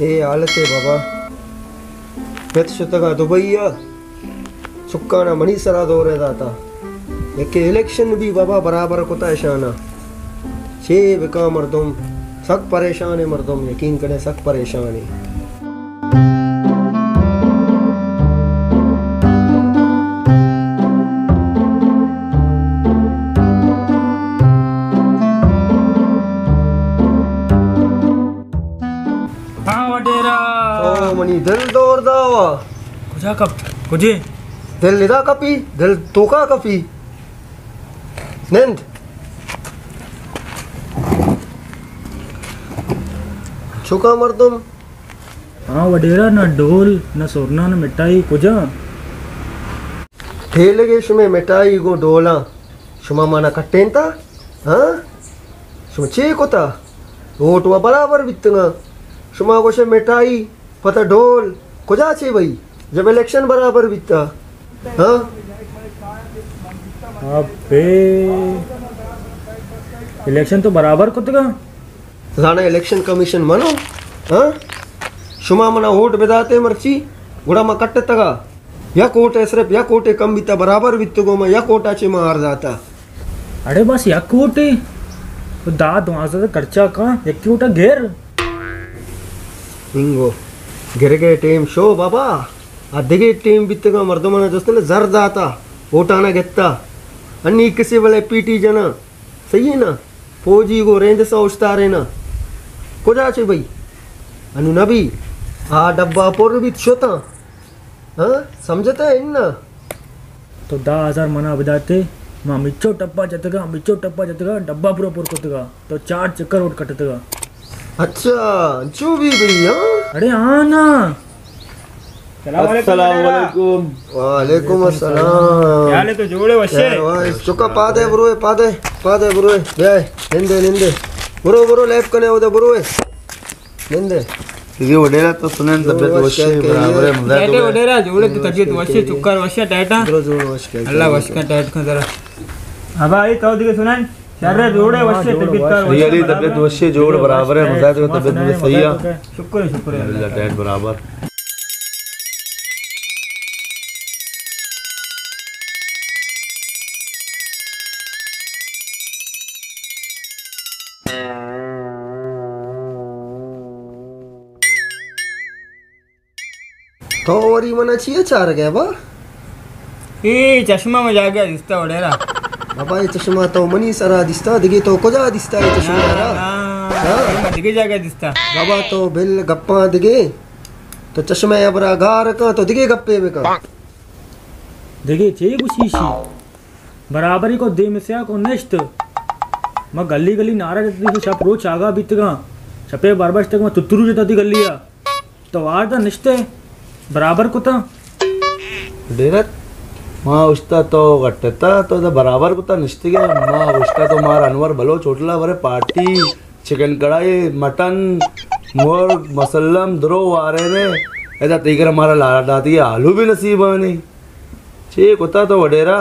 اے حالت ءَ بابا، پت شتگا دبئی ءَ، چکانا منی سرا دور ءَ داتا۔ یکے الیکشن بھی بابا برابر کتا اشانا۔ چے بکا مردم، سک پریشان ہے مردم، یقین کنے سک پریشان ہے۔ ہاں وڈیرا۔ او منی دل دور داوا۔ کجا کپ؟ کجے؟ دل ندا کپی، دل توکا کپی۔ نند۔ چکا مردم۔ ہاں وڈیرا، نہ ڈول، نہ سورنا، نہ مٹھائی، کجا؟ ٹھیلگے شمے مٹھائی گوں ڈولاں، شما مانا کٹینتا؟ ہاں؟ شما چے کتا؟ ووٹ وا برابر بیتگاں۔ شما گوشے مٹھائی، پتہ ڈول، کجا چے بھئی؟ جب الیکشن برابر بیتا۔ ہاں؟ ابے، الیکشن تو برابر کتگا۔ زانا الیکشن کمیشن منو؟ ہاں؟ شما منا ووٹ بداتے مرچی، گڑا ما کٹتگا۔ یک ووٹے، صرف یک ووٹے کم بیتا، برابر بیتگو، ما یک ووٹا چے ما ہار داتا۔ اڑے بس یک ووٹے؟ تو دہ دوازدہ کرچا کاں، یک ووٹا گر۔ انگو، گرگے ٹیم شو بابا، آ دگے ٹیم بیتگا، مردمانا جستن زر داتا، ووٹانا گتا۔ انی کسی بلے پیٹی جنا، صحیح ہے نا؟ فوجی گو رینجسا اوشتارے نا۔ کجا چے بھئی؟ انو نبی، آ ڈبا پر بیت شتا۔ ہاں، سمجھتا ہے نا؟ تو دہ ہزار منا بداتے، ما مچو ٹپا جتگا، مچو ٹپا جتگا، ڈبا پورا پر کتگا، تو چار چکر ووٹ کٹتگا۔ اچھا، انچو بھی بھئی، ہاں؟ اڑے ہاں نا۔ السلام علیکم۔ وعلیکم السلام۔ کیا حال ہے، تو جوڑے وشے؟ چکا پادے بروے، پادے، پادے بروے، بیائے، نندے، نندے۔ برو، برو، لیب کنے، او دے بروے۔ نندے۔ دیگہ وڈیرا تو سنن طبیعت وشے، برابر ہے، مزہ ہے۔ وڈیرا جوڑے تو طبیعت وشے، چکر وشے، ٹائٹا۔ اللہ وش کا، ٹائٹ کا ذرا۔ ابا، اے تو دیگہ سنن، شر جوڑے وشے، طبیعت کار وشے، طبیعت وشے، جوڑ برابر ہے، مزہ ہے، طبیعت وشے، صحیح ہے۔ شکر ہے، شکر ہے۔ اللہ ٹائٹ برابر۔ تو وری منا چیا چارگے با؟ اے چشمہ ما جاگہ دیستا وڈیرا۔ بابا، اے چشمہ تو منی سرا دیستا، دگے تو کجا دیستا اے چشمہ را؟ نا، نا، ہاں؟ اے ما دگے جاگہ دیستا۔ بابا تو بل گپاں دگے، تو چشمہ ابرا گار کن، تو دگے گپے بکن۔ دگے چے گوشیشی؟ برابری کو دیم سیا کو نشت۔ ما گلی گلی نعرہ جتگی، شپ روچ آگاہ بیتگاں۔ شپے بربشتگ ما تترو جتا دی گلی آ۔ تو واردا نشتے برابر کتا۔ ڈیرت، ما اشتا تو غٹتا، تو دا برابر کتا نشتگے۔ ما اشتا تو مار انور بلوچ ہوٹلا برے پارٹی، چکن کڑھائی، مٹن، مرگ، مسلم، درو وارے نے۔ ادا تیگر مارا لارا داتی آلو بھی نصیبانی۔ چے کتا تو وڈیرا؟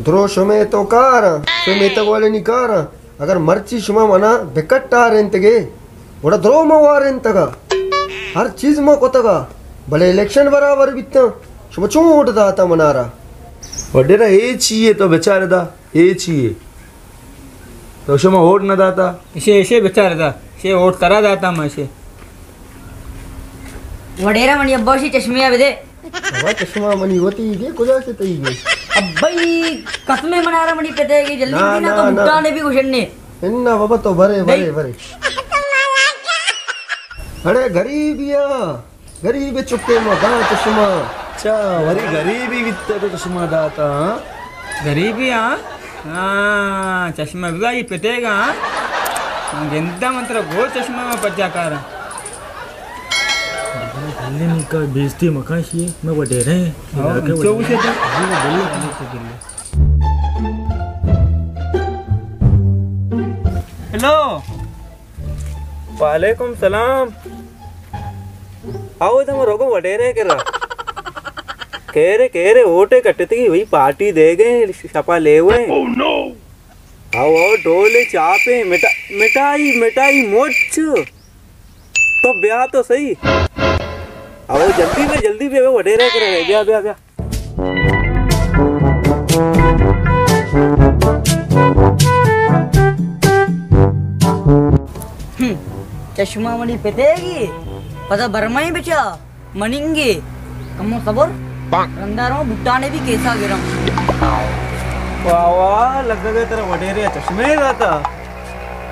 درو شمے تو کاراں، شمے میتگ والے نی کاراں۔ اگر مرچی شما منا بکٹارینتگے، گڑا درو ما وارینتگا۔ ہر چیز ما کتگا، بلے الیکشن برابر بیتاں۔ شما چون ووٹ داتا منارا؟ وڈیرا اے چیے تو بچار دا، اے چیے؟ تو شما ووٹ نہ داتا؟ اشے، اشے بچار دا، اشے ووٹ ترا داتا ما اشے۔ وڈیرا منی ابا شی چشمے بدے۔ بابا، چشمہ منی وتی گے، کجا سے تئی گے؟ ابئی، قسم ہے منارا منی پتے گے، جلدی نا، دی نا، نا تو نا۔ بھٹا نے بھی گوشن نے۔ انا بابا تو بھرے، بھرے، بھرے۔ اڑے غریب یا، غریب چکے ما گا چشمہ۔ اچھا، وری غریبی بیتے تو چشمہ داتا، ہاں؟ غریبی، ہاں؟ ہاں، چشمہ بزائی پتے گا، ہاں؟ ہاں، گندا من ترا گو چشمہ ما پجا کارا۔ بلے من کا بے عزتی مکان شیے، میں وڈیرے ہیں۔ ہاں، علاقے انچو وڈیرے۔ گوشے تو۔ جی، بلے، بلے، بلے۔ ہیلو۔ وعلیکم سلام۔ آؤ، دم روگو وڈیرے کرا۔ کہرے، کہرے، ووٹے کٹتگی، وہی پارٹی دے گئے، شپا لے ہوئے۔ آؤ، آؤ، ڈولے چاپے، مٹا-، مٹائی، مٹائی مچ۔ تو بیا تو صحیح۔ او جلدی بیا، جلدی بیا، وڈیرے کرے، بیا، بیا، بیا۔ ہم، چشمہ منی پتے گی، پدا برمائی بچا۔ مننگے، کمو صبر۔ رندا رواں بوٹانے بھی کیسا گراں۔ واہ واہ، لگا گئے ترا وڈیرے چشمے داتا۔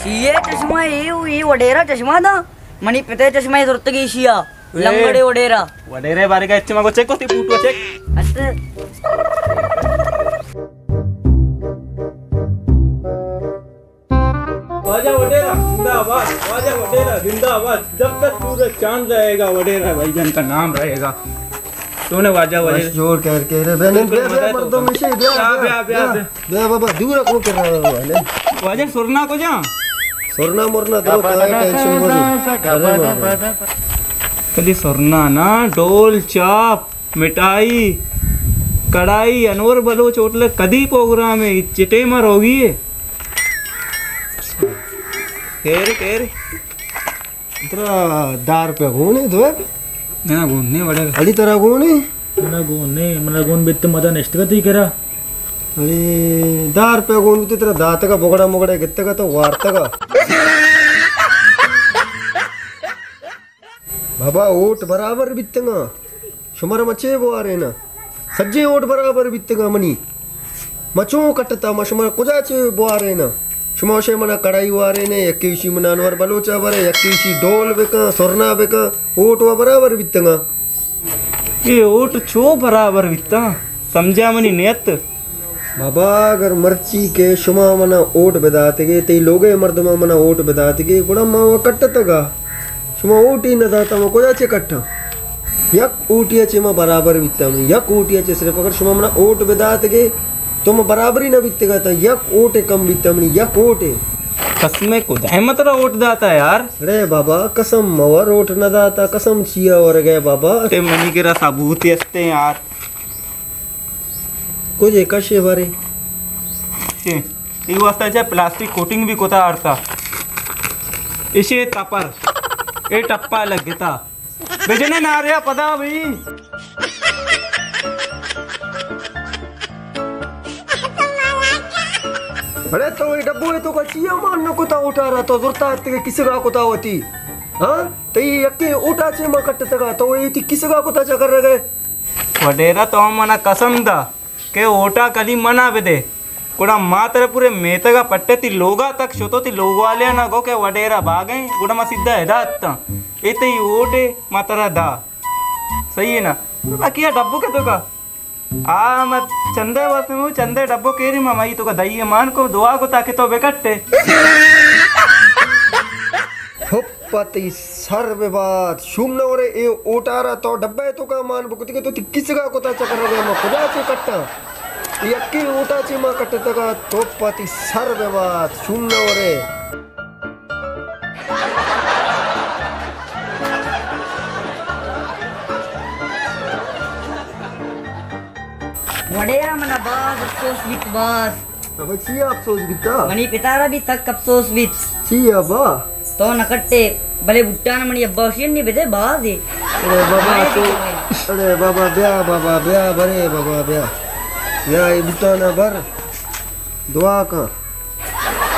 چیئے چشمہ؟ اے، اے وڈیرا چشمہ دا؟ منی پتے چشمہ زرتگی شیا۔ اے۔ لنگڑے وڈیرا۔ وڈیرے بارے کا اچھے مگو چیک کو تی پوٹو چیک۔ اچھا۔ واجہ وڈیرا زندہ باد، واجہ وڈیرا زندہ باد، جب تک سورج چاند رہے گا وڈیرا بھائی جان کا نام رہے گا۔ تو نے واجہ وڈیرا۔ بس جوڑ کر کے رے بہن، بیا، بیا، مردم مشی، بیا، بیا، بیا، بیا، بیا۔ بیا بابا، دور کو کر رہا ہے۔ واجہ سرنا کو جا؟ سرنا مرنا تو کا ٹینشن مت لے۔ کدی سرنا نا، ڈول چاپ۔ مٹھائی، کڑائی، انور بلوچ ہوٹل ءَ کدی پروگرام ہے؟ چٹے ما روگی ہے۔ خیر، خیر۔ ترا دار پہ گونے دو ہے؟ نا، گون نے وڑے۔ علی ترا گونے؟ نا، گون نے، منا گون بیت مدا نشتگا تی کرا۔ علی دار پہ گون بیت ترا داتگا بگڑا مگڑے گتگا تو وارتگا۔ بابا، اوٹ برابر بیتگاں۔ شمارا ما چے بواریناں؟ سجیں اوٹ برابر بیتگاں منی۔ ما چون کٹتا؟ ما شمارا کجا چے بواریناں؟ شما وشے منا کڑائی وارینے، یکے وشی منا انور بلوچا برے، یکے وشی ڈول بکن، سرنا بکن، اوٹ وا برابر بیتگاں۔ اے اوٹ چو برابر بیتاں؟ سمجھا منی نیت۔ بابا، اگر مرچی کہ شما منا اوٹ بداتگے، تئی لوگے مردماں منا اوٹ بداتگے، گڑا ما و کٹتگا۔ شما اوٹ ہی نہ داتا، ما کجا چے کٹاں؟ یک اوٹیا چے ما برابر بیتا منی، یک اوٹیا چے۔ صرف اگر شما منا اوٹ بداتگے، تو ما برابری نہ بیتگا تا، یک اوٹے کم بیتا منی، یک اوٹے۔ قسم خدا ہے، ما ترا اوٹ داتا یار۔ ارے بابا، قسم مور، اوٹ نہ داتا، قسم چیا ورگے بابا؟ تے منی کرا ثبوت ہستے یار۔ کجے کشے بارے۔ اے، اے واسطہ چا پلاسٹک کوٹنگ بھی کوتا آرتا۔ ایشی تپر، اے ٹپا لگتا۔ بجنے ناریا پدا بھی۔ بڑے تو اے ڈبو ہے تو کا چیا مان نہ کوتا اٹھا رہا تو زرتا تے کسے کا کوتا ہوتی۔ ہاں؟ تئی یکے اوٹا چے ما کٹتگا، تو اے تی کسگا کتا چکر رگے؟ وڈیرا تو منا قسم دا کہ اوٹا کلی منا بدے۔ گڑا ما ترا پورے میتگا پٹے تی لوگا تک شتو، تی لوگ والے نا گو کہ وڈیرا باگیں، گڑا ما سیدھا ادا اتاں۔ اے تئی اوٹے ما ترا دا۔ صحیح ہے نا؟ باقی ڈبو کے تو کا؟ آ، ما چندے واسطے مو، چندے ڈبو کیری ما مئی تو کا دائی مان کو دعا کو تاکہ تو بکٹے۔ ہپ تئی سر ببات، شوم نہ ورے اے اوٹارا تو ڈبے تو کا مان بکتی کہ تو تی کسگا کتا چکر رگے ما کجا چے کٹا؟ یکی اوٹا چے ما کٹتگا تو پتی سر ببات، شوم نہ ورے۔ وڈیرا منا باز افسوس بیت باز۔ ابا چی افسوس بیتا؟ منی پتارا بھی سک افسوس بیت۔ چی ابا؟ تو نہ کٹے، بلے بوٹان منی ابا وشی نی بدے باز ہے۔ ارے بابا تو، ارے بابا بیا بابا بیا، برے بابا بیا۔ بیا اے بوٹانا بر۔ دعا کن۔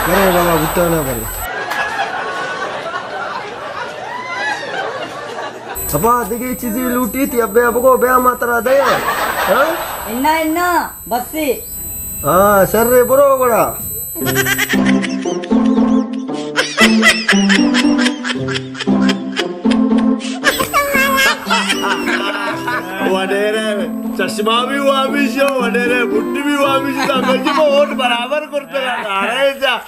برے بابا، بوٹانا برے۔ ابا، دگہ چیزی لوٹی تی، ابے ابگو بیا ما ترا دیا۔ ہاں؟ انا، انا، بس۔ ہاں، شر برو گڑا۔ وڈیرے چشمہ بھی وامیشو، وڈیرے بٹ بھی وامیشو، تا مرجی کو ووٹ برابر کرتے رہا، ارے جا۔